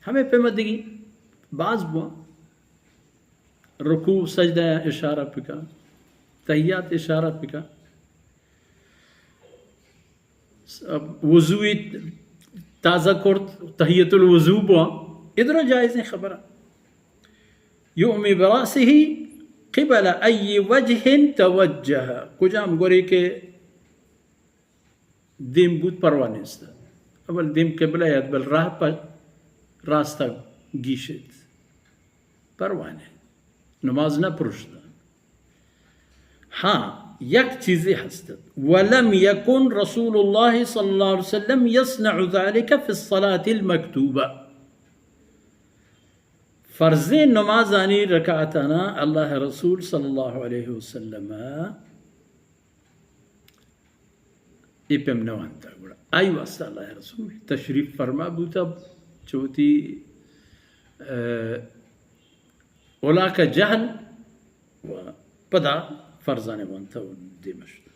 ہمے پیما دگی باز بواں، رکوع سجدہ اشارہ پکا، تحیات اشارہ پکا، وضوی تازہ کرت، تحیت الوضو بواں، ادرا جائزیں خبر۔ یومی براسه قبل ای وجه توجه، کجام گورے کہ دیم بوت پرواہ نیست۔ اول دیم قبلہ ات، بل راہ پہ راستہ گیشت، پرواہ نہ، نماز نہ پرشت۔ ہاں، یک چیزے ہست ات، ولم یکن رسول اللہ صلی اللہ علیہ وسلم یصنع ذلك فی الصلاة المکتوبہ۔ فرضیں نمازانی رکعتانا اللہ رسول صلی اللہ علیہ وسلم اے پیم نہ وانتا، گڑا آئی واسطہ اللہ رسول تشریف فرما بوتا، چہ وتی، اہ، اولاک جہل و پدا فرضانے وانتا و دیما شتا۔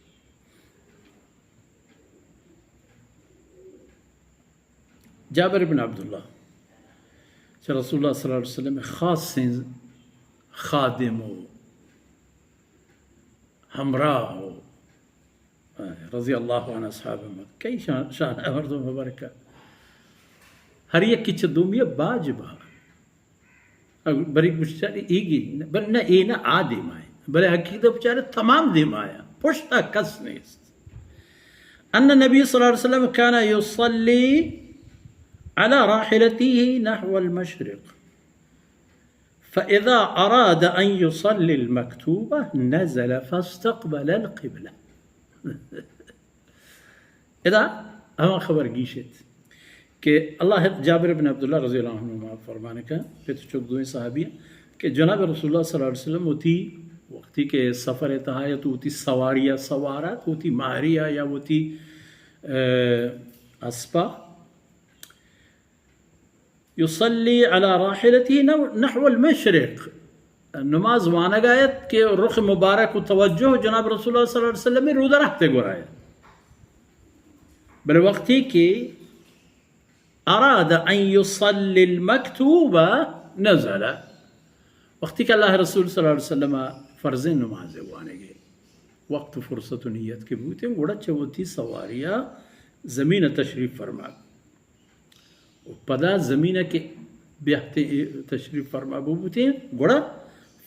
جابر بن عبداللہ چہ رسول اللہ صلی اللہ علیہ وسلم خاصیں خادم و ہمراہ و، رضی اللہ عنہ، اصحاب مت کئی شان، شان مردم مبارکہ۔ ہر یکی چہ دومی باج با۔ اگر بری گوشتاری ایگی، بل نہ، اے نہ آ دیما ایں، بلے حقیقت بچارے تمام دیما ایں، پشتا کس نیست۔ ان النبی صلی اللہ علیہ وسلم کان یصلی علی راحلته نحو المشرق، فاذا اراد ان یصلی المکتوبہ نزل فاستقبل القبلہ۔ ادا ہما خبر گیشت کہ اللہ، جابر بن عبداللہ رضی اللہ عنہما فرمان کن، پت چک دوئیں صحابی، کہ جناب رسول اللہ صلی اللہ علیہ وسلم وتی وقتی کہ سفر تہا یا تو وتی سواریا سوارا، وتی ماہریا یا وتی، اہ، اسپا، یصلی علی راحلته نحو المشرق، نماز وانگا ات کہ رخ مبارک و توجہ جناب رسول اللہ صلی اللہ علیہ وسلم رودرہتے گورا ات۔ بلے وقتی کہ اراد ان یصلی المکتوبہ نزل، وقتی کہ اللہ رسول صلی اللہ علیہ وسلم فرض نماز وانگے وقت و فرصت و نیت کہ بوتیں، گڑا چہ وتی سواریا زمین تشریف فرما۔ و پدا زمین کہ بیاہتے تشریف فرما بو بوتیں، گڑا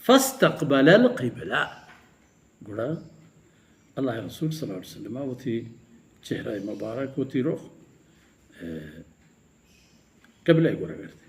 فاستقبل القبلہ، گڑا اللہ رسول صلی اللہ علیہ وسلم وتی چہرہ مبارک، وتی رخ، اہ، قبلہ گورا گرتے۔